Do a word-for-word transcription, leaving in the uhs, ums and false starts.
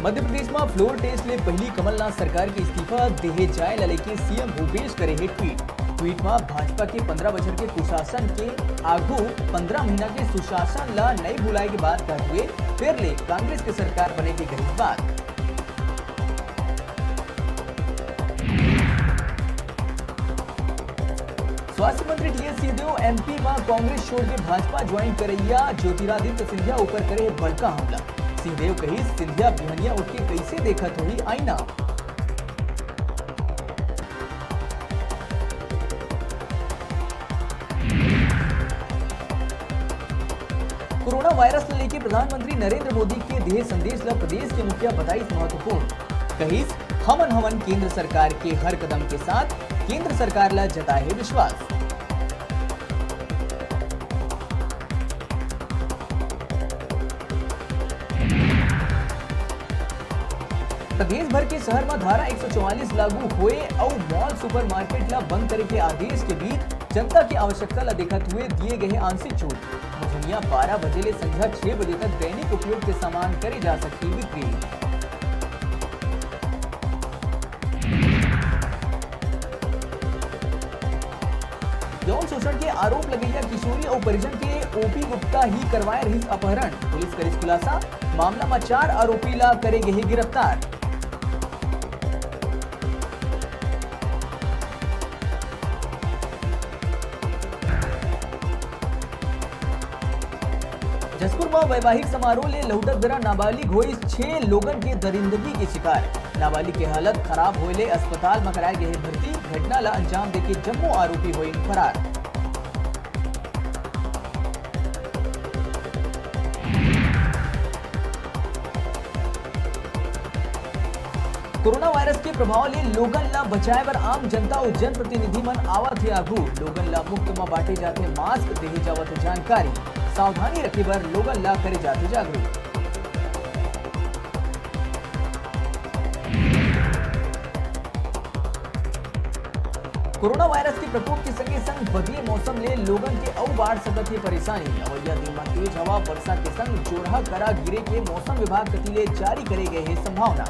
मध्य प्रदेश म floor test ले पहिली कमलनाथ सरकार के इस्तीफा देहे जाए ला लेके सीएम भूपेश करे हे ट्वीट। ट्वीट म भाजपा के पंद्रह बछर के कुशासन के आघू पंद्रह महीना के सुशासन ला नइ भुलाए के बात कहत हुए फेर ले कांग्रेस के सरकार बने के कहिस बात। स्वास्थ्य मंत्री टीएस सिंहदेव एमपी म कांग्रेस छोड़ के भाजपा ज्वाइन करइया ज्योतिरादित्य सिंधिया ऊपर करे हे बड़का हमला। सिंहदेव कहिस, सिंधिया बिहनिया उठ के कइसे देखत होही आईना। कोरोना वायरस ल लेके प्रधानमंत्री नरेंद्र मोदी के देहे संदेश ल प्रदेश के मुखिया बताइस महत्वपूर्ण। कहिस, हमन हवन केंद्र सरकार के हर कदम के साथ, केंद्र सरकार ल जताए हे विश्वास। प्रदेश भर के शहर म धारा एक सौ चौवालीस लागू होए अउ मॉल, सुपरमार्केट ल बंद करे के आदेश के बीच जनता के आवश्यकता ल देखत हुए दिए गए हे आंशिक छूट। मझनिया बारह बजे ले संझा छह बजे तक दैनिक उपयोग के सामान करे जा सकही बिक्री। यौन शोषण के आरोप लगइया किशोरी अउ परिजन के ओपी गुप्ता ही करवाए रहिस अपहरण। पुलिस करिस खुलासा, मामला म चार आरोपी ला करे गे हे गिरफ्तार। जशपुर म वैवाहिक समारोह ले लौटत बेरा नाबालिग होइस छह लोगन के दरिंदगी के शिकार। नाबालिग के हालत खराब होए ले अस्पताल म कराए गे हे भर्ती। घटना ला अंजाम देके जम्मो आरोपी होइन फरार। कोरोना वायरस के प्रभाव ले लोगन ला बचाए बर आम जनता अउ जनप्रतिनिधि मन आवत हे आघू। लोगन ला मुफ्त म बांटे जाथे मास्क, देहे जावत हे जानकारी। सावधानी रखे बर लोगन ला करे जाथे जागरूक। कोरोना वायरस के प्रकोप के संगे संग बदले मौसम ले लोगन के अउ बाढ़ सकत हे परेशानी। अवइया दिन म तेज हवा, वर्षा के संग जोरहा करा गिरे के मौसम विभाग कति ले जारी करे गए हे संभावना।